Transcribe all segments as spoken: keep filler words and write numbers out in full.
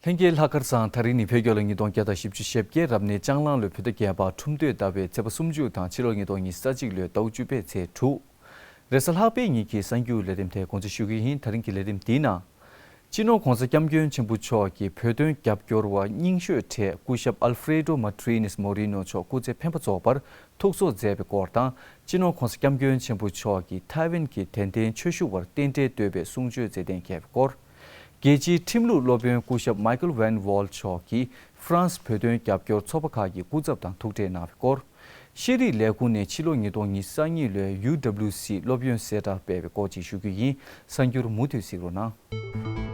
ལྷན་རྒྱས་ལྷག་དཀར་བཟང་། ད་རིང་ནི་བོད་རྒྱལ་ལོ་ཉིས་སྟོང་བརྒྱ་དང་བཞི་བཅུ་ཞེ་བརྒྱད། རབ་གནས་ལྕགས་གླང་ལོའི་བོད་ཟླ་བརྒྱད་པ་ཁྲུམས་སྟོད་ཟླ་བའི་ཚེས་པ་སུམ་ཅུ་དང་ཕྱི་ལོ་ཉིས་སྟོང་ཉི་ཤུ་རྩ་གཅིག་ལོའི་ཟླ་བ་བཅུ་པའི་ཚེས་དྲུག་རེས་གཟའ་ལྷག་པའི་ཉིན་གྱི་གསར་འགྱུར་ལས་རིམ་དེ་འགོ་འཛུགས་ཞུ་གི་ཡིན། ད་རིང་གི་ལས་རིམ་འདིའི་ནང་། སྤྱི་ནོར་གོང་ས་སྐྱབས་མགོན་ཆེན་པོ་མཆོག་གི་བོད་དོན་རྒྱབ་སྐྱོར་བ་རྙིང་ཤོས་གྲས་སྐུ་ཞབས་ཨལ་ཧྥི་རེ་ཏོ་མ་ཏྲི་ནེས་མོ་རི་ནོ་མཆོག་སྐུ་ཚེ་འཕེན་པ་རྫོགས་པར་ཐུགས་གསོ་མཛད་པའི་སྐོར་དང་། སྤྱི་ནོར་གོང་ས་སྐྱབས་མགོན་ཆེན་པོ་མཆོག་གིས་ཐའེ་ཝན་གྱི་དད་ལྡན་ཆོས་ཞུ་བར་རྟེན་འབྲེལ་བསྟོད་པའི་གསུང་ཆོས་མཛད་གཏན་འཁེལ་བའི་སྐོར། རྒྱལ་སྤྱིའི་ཁྲིམས་ལུགས་སློབ་དཔོན་སྐུ་ཞབས་མའི་ཀལ་ཝན་ཝོལ་མཆོག་གིས་ཧྥ་རན་སི་བོད་དོན་རྒྱབ་སྐྱོར་ཚོགས་པ་ཁག་གི་སྐུ་ཚབ་དང་ཐུག་འཕྲད་གནང་བའི་སྐོར། ཤེས་རིག་ལས་ཁུངས་ནས་ཕྱི་ལོ་ཉིས་སྟོང་ཉི་ཤུ་རྩ་གཉིས་ལོའི་ཡུ་ཌབ་ལིའུ་སི་སློབ་ཡོན་གསལ་བསྒྲགས་སྤེལ་བའི་སྐོར་ཅིག་ཞུ་རྒྱུ་ཡིན། གསར་འགྱུར་མུ་མཐུད་གཟིགས་རོགས་གནང་།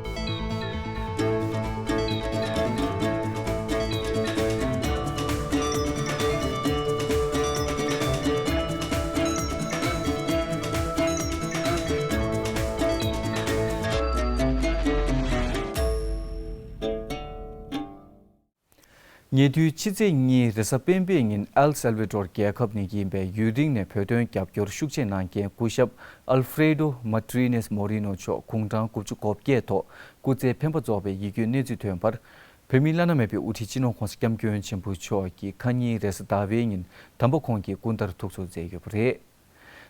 ཉེ་དུས་ཕྱི་ཚེས་གཉིས་རེས་གཟའ་སྤེན་པའི་ཉིན་ཨེལ་སེལ་ཝེ་ཏོར་རྒྱལ་ཁབ་ནས་ཡིན་པའི་ཡུན་རིང་ནས་བོད་དོན་རྒྱབ་སྐྱོར་ཤུགས་ཆེ་གནང་མཁན་སྐུ་ཞབས་ཨལ་ཧྥི་རེ་ཏོ་མ་ཏྲི་ནེས་མོ་རི་ནོ་མཆོག་དགུང་གྲངས་དགུ་བཅུ་གོ་བརྒྱད་ཐོག་སྐུ་ཚེ་འཕེན་པ་རྫོགས་པའི་ཡིད་སྐྱོའི་གནས་ཚུལ་ཐོན་པར། བོད་མིའི་བླ་ན་མེད་པའི་དབུ་ཁྲིད་སྤྱི་ནོར་གོང་ས་སྐྱབས་མགོན་ཆེན་པོ་མཆོག་གིས་ཁ་ཉིན་རེས་གཟའ་ཟླ་བའི་ཉིན་དམ་པ་ཁོང་གི་སྐུ་འདར་ཐུགས་གསོ་མཛད་ཡོད་པ་རེད།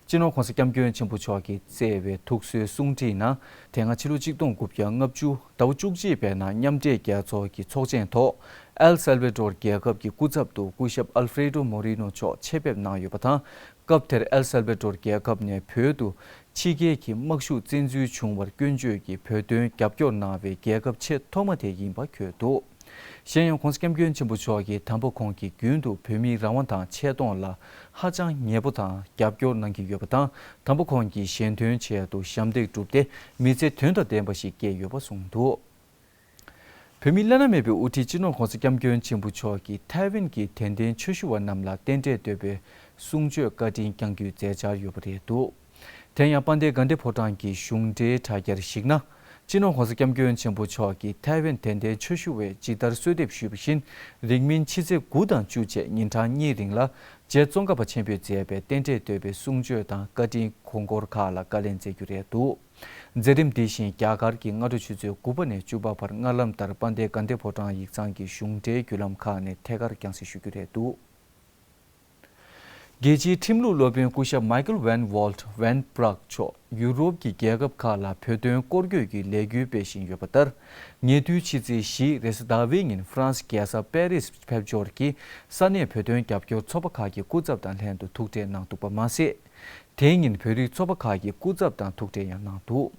སྤྱི་ནོར་གོང་ས་སྐྱབས་མགོན་ཆེན་པོ་མཆོག་གིས་བསྩལ་བའི་ཐུགས་གསོའི་གསུང་འཕྲིན་ནང་། དེ་སྔ་ཕྱི་ལོ་ཆིག་སྟོང་དགུ་བརྒྱ་ལྔ་བཅུ་ཟླ་བ་བཅུ་གཅིག་པའི་ནང་མཉམ་འབྲེལ་རྒྱལ་ཚོགས་ཀྱི་ཚོགས་ཆེན་ཐོག་ཨེལ་སེལ་ཝེ་ཏོར་རྒྱལ་ཁབ་ཀྱི་སྐུ་ཚབ་ཏུ་སྐུ་ཞབས་ཨལ་ཧྥི་རེ་ཏོ་མོ་རི་ནོ་མཆོག་ཆེད་ཕེབས་གནང་ཡོད་པ་དང་། སྐབས་དེར་ཨེལ་སེལ་ཝེ་ཏོར་རྒྱལ་ཁབ་ནས་བོད་དུ་ཕྱི་རྒྱལ་གྱི་དམག་ཤུགས་བཙན་འཛུལ་བྱུང་བར་སྐྱོན་བརྗོད་ཀྱིས་བོད་དོན་རྒྱབ་སྐྱོར་གནང་བའི་རྒྱལ་ཁབ་ཆེས་ཐོག་མ་དེ་ཡིན་པ་འཁོད་འདུག་གཞན་ཡང་། གོང་ས་སྐྱབས་མགོན་ཆེན་པོ་མཆོག་གིས་དམ་པ་ཁོང་གིས་རྒྱུན་དུ་བོད་མིའི་རང་དབང་དང་ཆེ་མཐོང་ལ་ཧ་ཅང་ཉེ་པོ་དང་རྒྱབ་སྐྱོར་གནང་གི་ཡོད་པ་དང་། དམ་པ་ཁོང་གིས་གཞན་དོན་ཆེད་དུ་ཞབས་འདེགས་བསྒྲུབས་ཏེ་མི་ཚེ་དོན་དང་ལྡན་པ་ཞིག་བསྐྱལ་ཡོད་པ་གསུངས་འདུག་བོད་མིའི་བླ་ན་མེད་པའི་དབུ་ཁྲིད་སྤྱི་ནོར་གོང་ས་སྐྱབས་མགོན་ཆེན་པོ་མཆོག་གིས་ཐའེ་ཝན་གྱི་དད་ལྡན་ཆོས་ཞུ་བ་རྣམས་ལ་རྟེན་འབྲེལ་བསྟོད་པའི་གསུང་ཆོས་བཀའ་དྲིན་བསྐྱང་རྒྱུའི་མཛད་འཆར་ཡོད་པ་རེད་འདུག་དེ་ཡང་། དཔལ་ལྡན་དགའ་ལྡན་ཕོ་བྲང་གི་གཞུང་འབྲེལ་དྲ་རྒྱར་གཞིགས་ན། སྤྱི་ནོར་གོང་ས་སྐྱབས་མགོན་ཆེན་པོ་མཆོག་གིས་ཐའེ་ཝན་དད་ལྡན་ཆོས་ཞུ་བས་ཇི་ལྟར་གསོལ་འདེབས་ཞུས་པ་བཞིན། རིང་མིན་ཕྱི་ཚེས་དགུ་དང་བཅུ་བཅས་ཉིན་གྲངས་གཉིས་རིང་ལ། རྗེ་ཙོང་ཁ་པ་ཆེན་པོས་མཛད་པའི་རྟེན་འབྲེལ་བསྟོད་པའི་གསུང་ཆོས་དང་བཀའ་དྲིན་གོང་འཁོར་ཁག་ལ་བཀའ་ལན་སྩལ་རྒྱུ་རེད་འདུག་མཛད་རིམ་འདི་བཞིན་རྒྱ་གར་གྱི་སྔ་དྲོ་ཆུ་ཚོད་དགུ་པ་ནས་བཅུ་པ་བར་སྔར་ལམ་ལྟར་དཔལ་ལྡན་དགའ་ལྡན་ཕོ་བྲང་ཡིག་ཚང་གི་གཞུང་འབྲེལ་བརྒྱུད་ལམ་ཁག་ནས་ཐད་ཀར་རྒྱང་སྲིང་ཞུ་རྒྱུ་རེད་འདུག་རྒྱལ་སྤྱིའི་ཁྲིམས་ལུགས་སློབ་དཔོན་སྐུ་ཞབས་མའི་ཀལ་ཝན་ཝོལ་ཊི་ཝན་པྲག་མཆོག་ཡུ་རོབ་ཀྱི་རྒྱལ་ཁབ་ཁག་ལ་བོད་དོན་སྐོར་སྐྱོད་ཀྱི་ལས་འགུལ་སྤེལ་བཞིན་ཡོད་པ་ལྟར། ཉེ་དུས་ཕྱི་ཚེས་བཞི་རེས་གཟའ་ཟླ་བའི་ཉིན་ཧྥ་རན་སི་རྒྱལ་ས་པེ་རིས་ཕེབས་འབྱོར་གྱིས་ས་གནས་བོད་དོན་རྒྱབ་སྐྱོར་ཚོགས་པ་ཁག་གི་སྐུ་ཚབ་དང་ལྷན་དུ་ཐུག་འཕྲད་གནང་འདུག་པ་མ་ཟད། དེ་ཉིན་བོད་རིགས་ཚོགས་པ་ཁག་གི་སྐུ་ཚབ་དང་ཐུག་འཕྲད་ཡང་གནང་འདུག་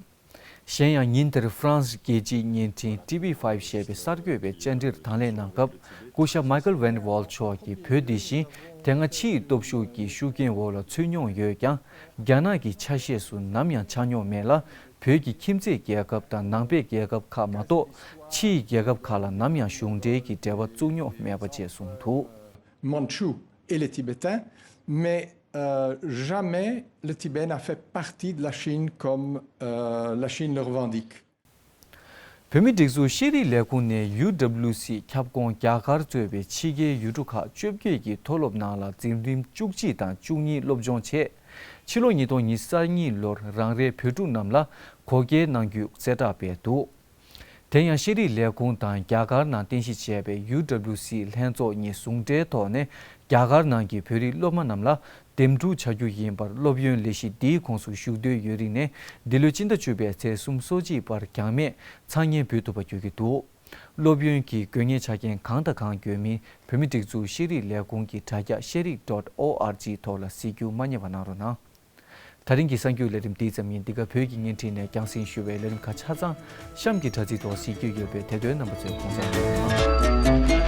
གཞན་ཡང་། ཉིན་དེར་ཧྥ་རན་སི་རྒྱལ་སྤྱིའི་བརྙན་འཕྲིན་ཊི་ཝི་ཕའིབ་ཞེས་པའི་གསར་འགོད་པའི་བཅར་འདྲིར་དང་ལེན་གནང་སྐབས། སྐུ་ཞབས་མའི་ཀལ་ཝན་ཝོལ་མཆོག་གིས་བོད་འདི་བཞིན་དེ་སྔ་ཕྱི་ཡི་སྟོབས་ཤུགས་ཀྱི་ཤུགས་རྐྱེན་འོག་ལ་ཚུད་མྱོང་ཡོད་ཀྱང་། རྒྱ་ནག་གི་ཆ་ཤས་སུ་ནམ་ཡང་ཆགས་མྱོང་མེད་ལ། བོད་ཀྱི་ཁྱིམ་མཚེས་རྒྱལ་ཁབ་དང་ནང་པའི་རྒྱལ་ཁབ་ཁག་མ་གཏོགས། ཕྱི་ཡི་རྒྱལ་ཁབ་ཁག་ལ་ནམ་ཡང་གཞུང་འབྲེལ་གྱི་འབྲེལ་བ་བཙུགས་མྱོང་མེད་པ་བཅས་གསུངས་འདུག Manchu et les Tibétains, mais euh, jamais le Tibet n'a fait partie de la Chine comme euh, la Chine le revendique. བོད་མིའི་སྒྲིག་འཛུགས་ཤེས་རིག་ལས་ཁུངས་ནས་ཡུ་ཌབ་ལིའུ་སི་ཁྱབ་ཁོངས་རྒྱ་གར་གཙོས་པའི་ཕྱི་རྒྱལ་ཡུལ་གྲུ་ཁག་བཅོ་བརྒྱད་ཀྱི་མཐོ་སློབ་ནང་ལ་འཛིན་རིམ་བཅུ་གཅིག་དང་བཅུ་གཉིས་སློབ་སྦྱོང་བྱས། ཕྱི་ལོ་ཉིས་སྟོང་ཉི་ཤུ་རྩ་གཉིས་ལོར་རང་རེའི་བོད་ཕྲུག་རྣམས་ལ་བགོ་སྐལ་གནང་རྒྱུའི་གསལ་བསྒྲགས་སྤེལ་འདུག་དེ་ཡང་། ཤེས་རིག་ལས་ཁུངས་དང་རྒྱ་གར་ནང་རྟེན་གཞི་བྱས་པའི་ཡུ་ཌབ་ལིའུ་སི་ལྷན་ཚོགས་གཉིས་ཟུང་འབྲེལ་ཐོག་ནས། རྒྱ་གར་ནང་གི་བོད་རིགས་སློབ་མ་རྣམས་ལ་འདེམས་སྒྲུག་བྱ་རྒྱུ་ཡིན་པར། སློབ་ཡོན་ལས་གཞི་འདིའི་ཁོངས་སུ་ཞུགས་འདོད་ཡོད་རིགས་ནས། འདི་ལོའི་སྤྱི་ཟླ་བཅུ་པའི་ཚེས་སོ་གཅིག་བར་གྱང་མེད་ཚ་ངན་འབུལ་ཐུབ་པ་འགྱུར་གྱི་འདུག་སློབ་ཡོན་གྱི་དགོས་ངེས་ཆ་རྐྱེན་གང་དང་གང་ཡོད་མིན། བོད་མིའི་སྒྲིག་འཛུགས་ཤེས་རིག་ལས་ཁུངས་ཀྱི་དྲ་རྒྱ་ཤེས་རིག་ཌོཊ་ཨོ་ཨར་ཇི་ཐོག་ལ་གཟིགས་རྒྱུ་མ་བསྙེལ་བ་གནང་རོགས་གནང་། ད་རིང་གི་གསར་འགྱུར་ལས་རིམ་འདི་ཙམ་ཡིན། འདི་ག་བོད་ཀྱི་བརྙན་འཕྲིན་ནས་རྒྱང་སྲིང་ཞུ་བའི་ལས་རིམ་ཁག་ཆ་ཚང་གཤམ་གྱི་དྲ་ཚིགས་ཐོག་གཟིགས་རྒྱུ་ཡོད་པས། དེ་དོན་རྣམ་པ་ཚོས་དགོངས་འཇགས་གནང་རོགས་གནང་།